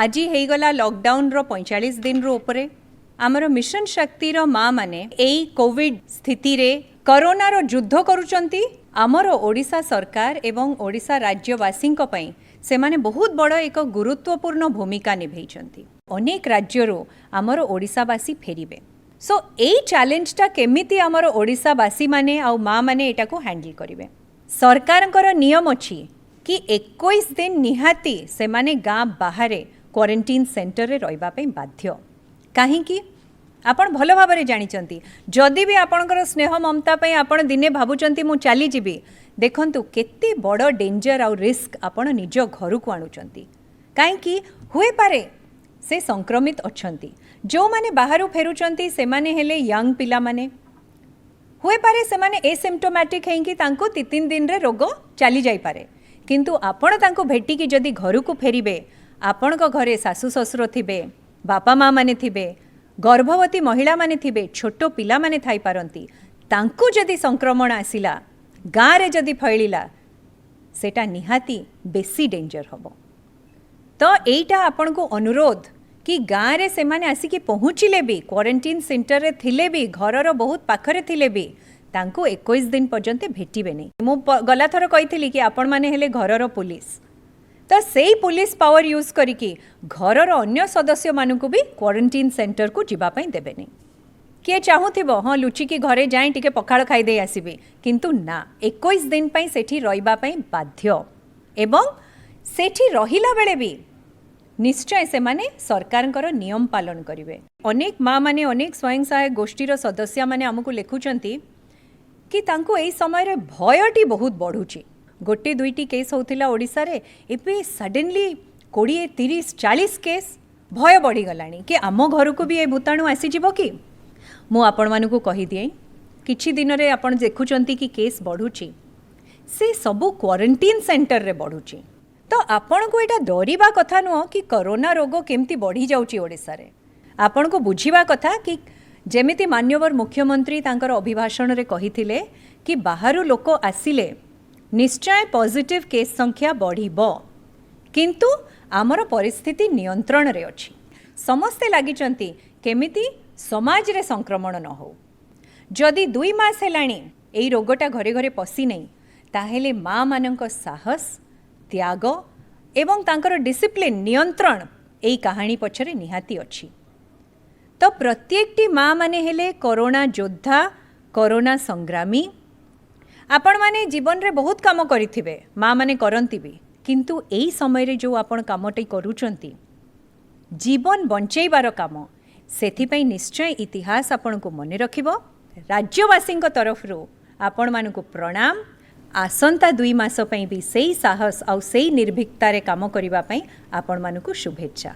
ଆଜି ହେଇଗଲା ଲକଡାଉନର 45 ଦିନରୁ ଉପରେ। ଆମର ମିଶନ ଶକ୍ତିର ମା ମାନେ ଏଇ କୋଭିଡ ସ୍ଥିତିରେ କରୋନାର ଯୁଦ୍ଧ କରୁଛନ୍ତି। ଆମର ଓଡ଼ିଶା ସରକାର ଏବଂ ଓଡ଼ିଶା ରାଜ୍ୟବାସୀଙ୍କ ପାଇଁ ସେମାନେ ବହୁତ ବଡ଼ ଏକ ଗୁରୁତ୍ୱପୂର୍ଣ୍ଣ ଭୂମିକା ନିଭେଇଛନ୍ତି। ଅନେକ ରାଜ୍ୟରୁ ଆମର ଓଡ଼ିଶାବାସୀ ଫେରିବେ। ସୋ ଏଇ ଚ୍ୟାଲେଞ୍ଜଟା କେମିତି ଆମର ଓଡ଼ିଶାବାସୀମାନେ ଆଉ ମା ମାନେ ଏଟାକୁ ହ୍ୟାଣ୍ଡେଲ୍ କରିବେ? ସରକାରଙ୍କର ନିୟମ ଅଛି କି 21 ଦିନ ନିହାତି ସେମାନେ ଗାଁ ବାହାରେ କ୍ୱାରେଣ୍ଟିନ୍ ସେଣ୍ଟରରେ ରହିବା ପାଇଁ ବାଧ୍ୟ। କାହିଁକି? ଆପଣ ଭଲ ଭାବରେ ଜାଣିଛନ୍ତି। ଯଦି ବି ଆପଣଙ୍କର ସ୍ନେହ ମମତା ପାଇଁ ଆପଣ ଦିନେ ଭାବୁଛନ୍ତି ମୁଁ ଚାଲିଯିବି, ଦେଖନ୍ତୁ କେତେ ବଡ଼ ଡେଞ୍ଜର ଆଉ ରିସ୍କ ଆପଣ ନିଜ ଘରକୁ ଆଣୁଛନ୍ତି। କାହିଁକି ହୁଏପାରେ ସେ ସଂକ୍ରମିତ ଅଛନ୍ତି। ଯେଉଁମାନେ ବାହାରୁ ଫେରୁଛନ୍ତି, ସେମାନେ ହେଲେ ୟଙ୍ଗ ପିଲାମାନେ। ହୁଏପାରେ ସେମାନେ ଏସିମ୍ପଟୋମାଟିକ୍ ହେଇକି ତାଙ୍କୁ 2-3 ଦିନରେ ରୋଗ ଚାଲି ଯାଇପାରେ। କିନ୍ତୁ ଆପଣ ତାଙ୍କୁ ଭେଟିକି ଯଦି ଘରକୁ ଫେରିବେ, ଆପଣଙ୍କ ଘରେ ଶାଶୁ ଶ୍ୱଶୁର ଥିବେ, ବାପା ମା ମାନେ ଥିବେ, ଗର୍ଭବତୀ ମହିଳାମାନେ ଥିବେ, ଛୋଟ ପିଲାମାନେ ଥାଇପାରନ୍ତି। ତାଙ୍କୁ ଯଦି ସଂକ୍ରମଣ ଆସିଲା, ଗାଁରେ ଯଦି ଫୈଳିଲା, ସେଇଟା ନିହାତି ବେଶୀ ଡେଞ୍ଜର ହେବ। ତ ଏଇଟା ଆପଣଙ୍କୁ ଅନୁରୋଧ କି ଗାଁରେ ସେମାନେ ଆସିକି ପହଞ୍ଚିଲେ ବି, କ୍ୱାରେଣ୍ଟିନ୍ ସେଣ୍ଟରରେ ଥିଲେ ବି, ଘରର ବହୁତ ପାଖରେ ଥିଲେ ବି, ତାଙ୍କୁ 21 ଦିନ ପର୍ଯ୍ୟନ୍ତ ଭେଟିବେନି। ମୁଁ ଗଲାଥର କହିଥିଲି କି ଆପଣମାନେ ହେଲେ ଘରର ପୋଲିସ। ତ ସେଇ ପୋଲିସ ପାୱାର ୟୁଜ୍ କରିକି ଘରର ଅନ୍ୟ ସଦସ୍ୟମାନଙ୍କୁ ବି କ୍ୱାରେଣ୍ଟିନ୍ ସେଣ୍ଟରକୁ ଯିବା ପାଇଁ ଦେବେନି। କିଏ ଚାହୁଁଥିବ, ହଁ, ଲୁଚିକି ଘରେ ଯାଇ ଟିକେ ପଖାଳ ଖାଇଦେଇ ଆସିବି, କିନ୍ତୁ ନା, 21 ଦିନ ପାଇଁ ସେଠି ରହିବା ପାଇଁ ବାଧ୍ୟ। ଏବଂ ସେଠି ରହିଲା ବେଳେ ବି ନିଶ୍ଚୟ ସେମାନେ ସରକାରଙ୍କର ନିୟମ ପାଳନ କରିବେ। ଅନେକ ମା ମାନେ, ଅନେକ ସ୍ୱୟଂ ସହାୟକ ଗୋଷ୍ଠୀର ସଦସ୍ୟମାନେ ଆମକୁ ଲେଖୁଛନ୍ତି କି ତାଙ୍କୁ ଏଇ ସମୟରେ ଭୟଟି ବହୁତ ବଢ଼ୁଛି। ଗୋଟେ ଦୁଇଟି କେସ୍ ହେଉଥିଲା ଓଡ଼ିଶାରେ, ଏବେ ସଡେନଲି 20, 30, 40 କେସ୍। ଭୟ ବଢ଼ିଗଲାଣି କି ଆମ ଘରକୁ ବି ଏ ଭୂତାଣୁ ଆସିଯିବ କି? ମୁଁ ଆପଣମାନଙ୍କୁ କହିଦିଏ, କିଛି ଦିନରେ ଆପଣ ଦେଖୁଛନ୍ତି କି କେସ୍ ବଢ଼ୁଛି, ସେ ସବୁ କ୍ୱାରେଣ୍ଟିନ୍ ସେଣ୍ଟରରେ ବଢ଼ୁଛି। ତ ଆପଣଙ୍କୁ ଏଇଟା ଡରିବା କଥା ନୁହଁ କି କରୋନା ରୋଗ କେମିତି ବଢ଼ିଯାଉଛି ଓଡ଼ିଶାରେ। ଆପଣଙ୍କୁ ବୁଝିବା କଥା କି ଯେମିତି ମାନ୍ୟବର ମୁଖ୍ୟମନ୍ତ୍ରୀ ତାଙ୍କର ଅଭିଭାଷଣରେ କହିଥିଲେ କି ବାହାରୁ ଲୋକ ଆସିଲେ ନିଶ୍ଚୟ ପଜିଟିଭ୍ କେସ୍ ସଂଖ୍ୟା ବଢ଼ିବ, କିନ୍ତୁ ଆମର ପରିସ୍ଥିତି ନିୟନ୍ତ୍ରଣରେ ଅଛି। ସମସ୍ତେ ଲାଗିଛନ୍ତି କେମିତି ସମାଜରେ ସଂକ୍ରମଣ ନ ହେଉ। ଯଦି 2 ମାସ ହେଲାଣି ଏଇ ରୋଗଟା ଘରେ ଘରେ ପଶିନେଇ, ତାହେଲେ ମାଆମାନଙ୍କ ସାହସ, ତ୍ୟାଗ ଏବଂ ତାଙ୍କର ଡିସିପ୍ଲିନ୍, ନିୟନ୍ତ୍ରଣ ଏଇ କାହାଣୀ ପଛରେ ନିହାତି ଅଛି। ତ ପ୍ରତ୍ୟେକଟି ମା ମାନେ ହେଲେ କରୋନା ଯୋଦ୍ଧା, କରୋନା ସଂଗ୍ରାମୀ। ଆପଣମାନେ ଜୀବନରେ ବହୁତ କାମ କରିଥିବେ, ମା ମାନେ କରନ୍ତି ବି, କିନ୍ତୁ ଏଇ ସମୟରେ ଯେଉଁ ଆପଣ କାମଟି କରୁଛନ୍ତି, ଜୀବନ ବଞ୍ଚେଇବାର କାମ, ସେଥିପାଇଁ ନିଶ୍ଚୟ ଇତିହାସ ଆପଣଙ୍କୁ ମନେ ରଖିବ। ରାଜ୍ୟବାସୀଙ୍କ ତରଫରୁ ଆପଣମାନଙ୍କୁ ପ୍ରଣାମ। ଆସନ୍ତା 2 ମାସ ପାଇଁ ବି ସେଇ ସାହସ ଆଉ ସେଇ ନିର୍ଭୀକତାରେ କାମ କରିବା ପାଇଁ ଆପଣମାନଙ୍କୁ ଶୁଭେଚ୍ଛା।